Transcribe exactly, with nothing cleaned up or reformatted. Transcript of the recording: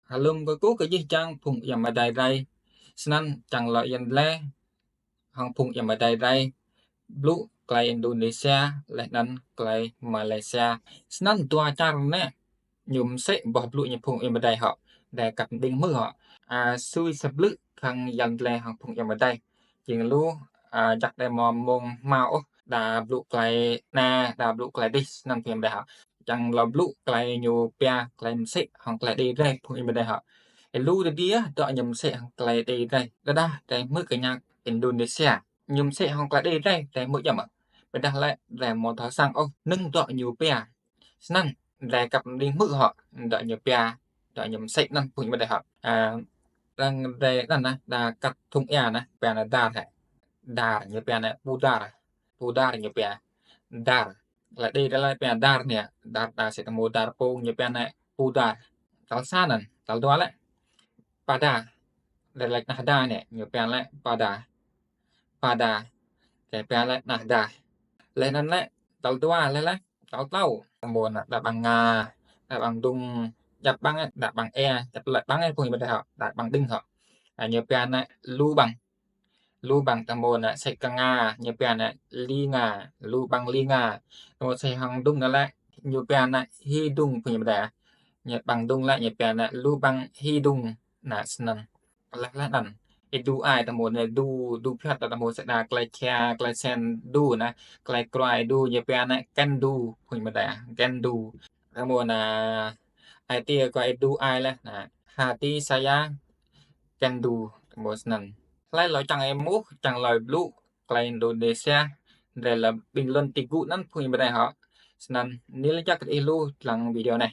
Hlăm kơ kơ jih jang phung ayŏng amai adei drei. Snăn čiăng lŏ yăn dleh hŏng phung ayŏng amai adei drei blŭ klei Indonesia leh anăn klei Malaysia. Snăn dua čar anei ñu msĕ boh blŭ ñu phung ayŏng amai adei hŏ. Drei kăp mđing hmư̆ hŏ. A, sui sa blư̆ khăng yăn dleh hŏng phung ayŏng amai adei. Jing lu, a, jăk drei amâo mâo hmao ôh, đa blŭ klei anei, đa blŭ klei dih, snăn phung ayŏng amai adei hŏ. Čiăng lŏ blŭ klei ñu pia, klei msĕ hŏng klei Êđê drei phung ayŏng amai adei hŏ. Êlu dê dê dŏ ñu msĕ hŏng klei Êđê drei. Tơdah drei hmư̆ kơ ñăk Indonesia ñu msĕ hŏng klei Êđê drei, drei hmư̆ jăm. Ƀiădah lĕ drei amâo thâo săng ôh, nơ̆ng dŏ ñu pia. Snăn drei kăp mđing hmư̆ hŏ, dŏ ñu pia, dŏ ñu msĕ anăn phung ayŏng amai adei hŏ. A, arăng drei anăn nah, đa kăt thŭng êa nah, pia nah dar hĕ. Dar, ñu pia nah pudar. Pudar ñu pia. Dar. Klei Êđê drei lĕ pia dar anei, dar, dar sĭt mâo dar pông, ñu pia nah pudar. Tal sa anăn, tal dua lĕ. Pada. Drei lač nah da anei, ñu pia lĕ pada. Pada. Drei pia lĕ nah da. Leh anăn lĕ, tal dua leh leh, tal tlâo. Mâo nah đa ƀăng nga, đa ƀăng dŭng, djăp ƀăng, đa ƀăng êa, djăp lĕ ƀăng êa phung ayŏng amai adei hŏ, đa ƀăng đĭng hŏ. A, ñu pia nah lu ƀăng. Lu ƀăng ta mâo nah sĕ knga, ñu pia nah li nga, lu ƀăng li nga. Ta mâo sĕ hŏng dŭng nah lĕ, ñu pia nah hidung phung ayŏng amai adei. Ñu ƀăng dŭng lĕ, ñu pia nah lu ƀăng hidung, nah snăn. Leh leh anăn. Êdu ai ta mâo nah du, du phiăt ta mâo sĕ đa klei čhia, klei sen du nah, klei kruai du, ñu pia nah ken du, phung ayŏng amai adei, ken du. Ta mâo nah, ai tiê kơ êdu ai leh, nah, hati saya ken du, ta mâo snăn. Hlei lŏ čiăng êmuh, čiăng lŏ blŭ klei Indonesia, drei lŏ bình luận ti gŭ anăn phung ayŏng amai adei hŏ. Snăn, nil jak kơ ih lu dlăng video anei.